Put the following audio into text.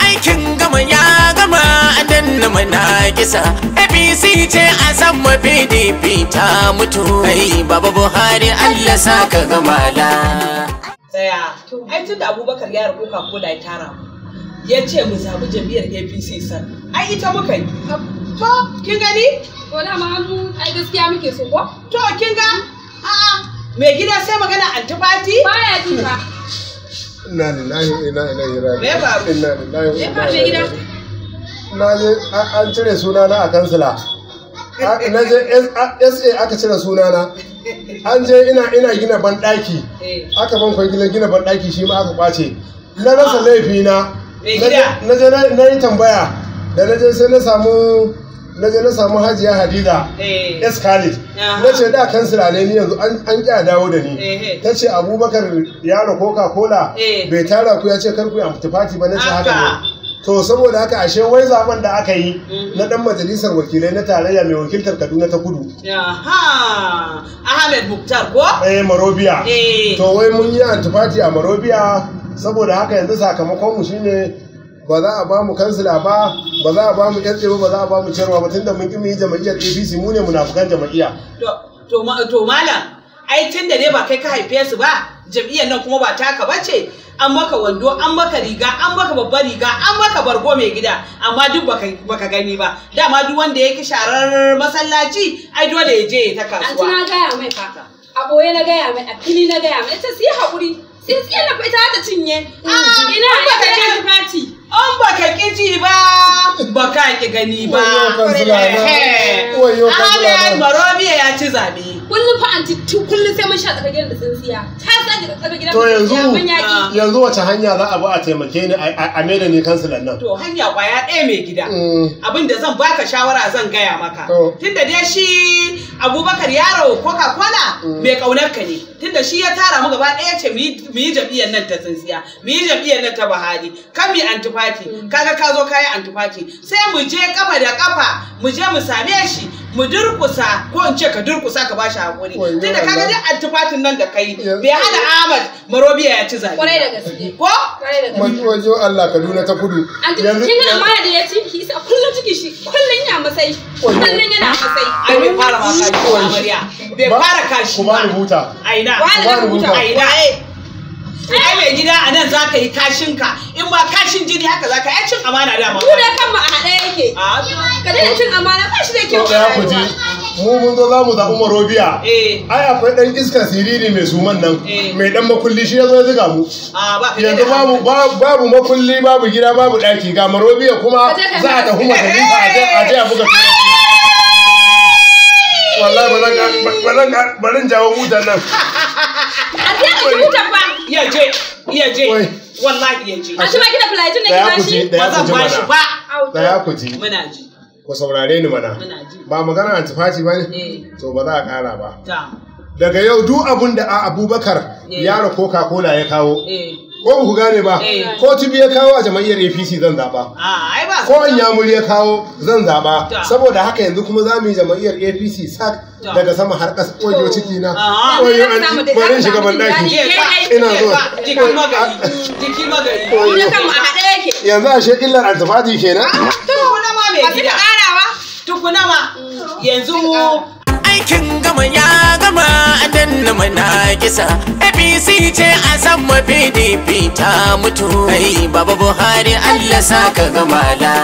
Aikin gama ya gama danna mana kisa. APC ce a sama PDP ta mutu. Ai Baba Buhari Allah saka gama la. Tsaya. Ai tunda Abubakar ya rubuka ko da ya tara mu. Ya ce mu zabi jam'iyyar APC san. Ai ita muka yi. To kin gani? To dama mu ai gaskiya muke so ko? To kin ga? A'a mai gida sai magana antifati? Baya ji fa. Inna lillahi wa inna ilaihi raji'un. Me ya faru? Inna lillahi wa Me ya inna faru mai ilaihi gida? raji'un. Na je an cire sunana a kansila. Na je SA aka cire sunana. An je ina gina banɗaki. Aka ban kwangilar gina banɗaki shi ma aka kwace. Na rasa laifina. Mai gida. Na je na yi tambaya. Da na je sai na samu na je na samu Hajiya Hadiza. S Khalid. Na ce da kansila ne ni yanzu an ƙi a dawo da ni. Ta ce Abubakar yaro Coca Cola bai tara ku ya ce kar ku yi antifati ba, na ce haka ne. To saboda haka ashe wai zaben da aka yi na dan majalisar wakilai na tarayya mai wakiltar Kaduna ta Kudu. Aha. Ahmed Muktar ko? Eh Marobiya. To wai mun yi antifati a Marobiya, saboda haka yanzu sakamakon mu shine ba za a ba mu kansila ba, ba za a ba mu SA ba, ba za a ba mu chairman ba, tunda mun ki mu yi jam'iyyar APC, mu ne munafukan jam'iyya. To malam, ai tunda ne ba kai ka haife su ba, jam'iyyar nan kuma ba taka bace. An maka wando, an maka riga, an maka babbar riga, an maka bargo mai gida, amma duk baka gani ba. Dama duk wanda ya ki sharar masallaci, ai dole ya je ya ta Anti kasuwa. na gaya mai fa. A boye na gaya mai, a fili na gaya mai. Ita su yi haƙuri. Sai tsiyar na ita ta cinye. Ina an baka ita ki- antifati. An baka ki ji ba, baka ki gani ba. Wayo kansila na. Wayo kansila na. Ahmed Marobiya ya ci zabe. Kullum fa anti kullum sai mun sha tsakar gidan da tsintsiya. Ta sake tsakar gidan To da yanzu tsintsiya mun yaƙi. yanzu wace hanya za a bi a taimake ni a maida ni kansilan nan? To hanya kwaya ɗaya mai gida. Abin da zan baka shawara zan gaya maka. Tunda dai shi Abubakar yaro Coca-Cola mai ƙaunar ka ne. Tunda shi ya tara mu gaba ɗaya ce mu yi jam'iyyar nan ta tsintsiya, mu yi jam'iyyar nan ta Buhari, kan mu yi antifati. Kaga ka zo ka yi antifati. Sai mu je kafa da kafa, mu je mu same shi, mu durƙusa, ko in ce ka durƙusa ka bashi haƙuri. Tunda kaga duk antifatin nan da kai bai hana Ahmad Marobiya ya ci zaɓe. Kwarai da gaske. Ko? Kwarai da gaske. Wajo Allah Kaduna ta Kudu. Anti kin ga amana da ya ci ki isa kullum ciki shi kullum yana masai. Kullum yana masai. Ai bai fara ma kashi ba amarya. Bai fara kashi Ku bani buta. Aina. Ku bani buta. Aina. Ai mai gida a nan za ka yi kashinka, in ma kashin jini haka za ka yi cin amana dama. Mu da kanmu a haɗe yake. Ka daina cin amana ba shi da kyau. To ɗaya ku ji. Mu mun zo za mu zaɓi Marobiya. Ai akwai ɗan iska siriri mai suman nan. Mai ɗan makulli shi ya zo ya zuga mu. Yanzu babu makulli, babu gida, babu ɗaki, ga Marobiya kuma za a tafi majalisa a je a buga turanci. Wallahi ba zan barin jawo butan nan. A je ka butan ba. Ya je, ya je. Wallahi ya je. A shi ba gida fulajin ne ki bashi? Ba zan bashi ba. Daya ku ji. Muna ji. Ku saurare ni mana. Muna ji. Ba magana antifati ba ne? To ba za a ƙara ba. Ta. Daga yau duk abun da Abubakar yaro Coca-Cola ya kawo. Ko ba ku gane ba, ko Tibi ya kawo a jam'iyyar APC zan zaɓa. Ko Inyamuri ya kawo zan zaɓa. Saboda haka yanzu kuma za mu yi jam'iyyar APC sak daga sama har ƙasa. Wayo ciki na. Wayo an bari shiga ban ɗaki. Ina zuwa. Jiki magani. Jiki magani. Mu da kanmu a haɗe yake. Yanzu ashe illar antifati kenan. Tukuna ma mai gida. Tukuna ma. Yanzu Aikin gama ya gama danna mana kisa. APC ce a sama PDP ta mutu. Ai Baba Buhari Allah saka gama la.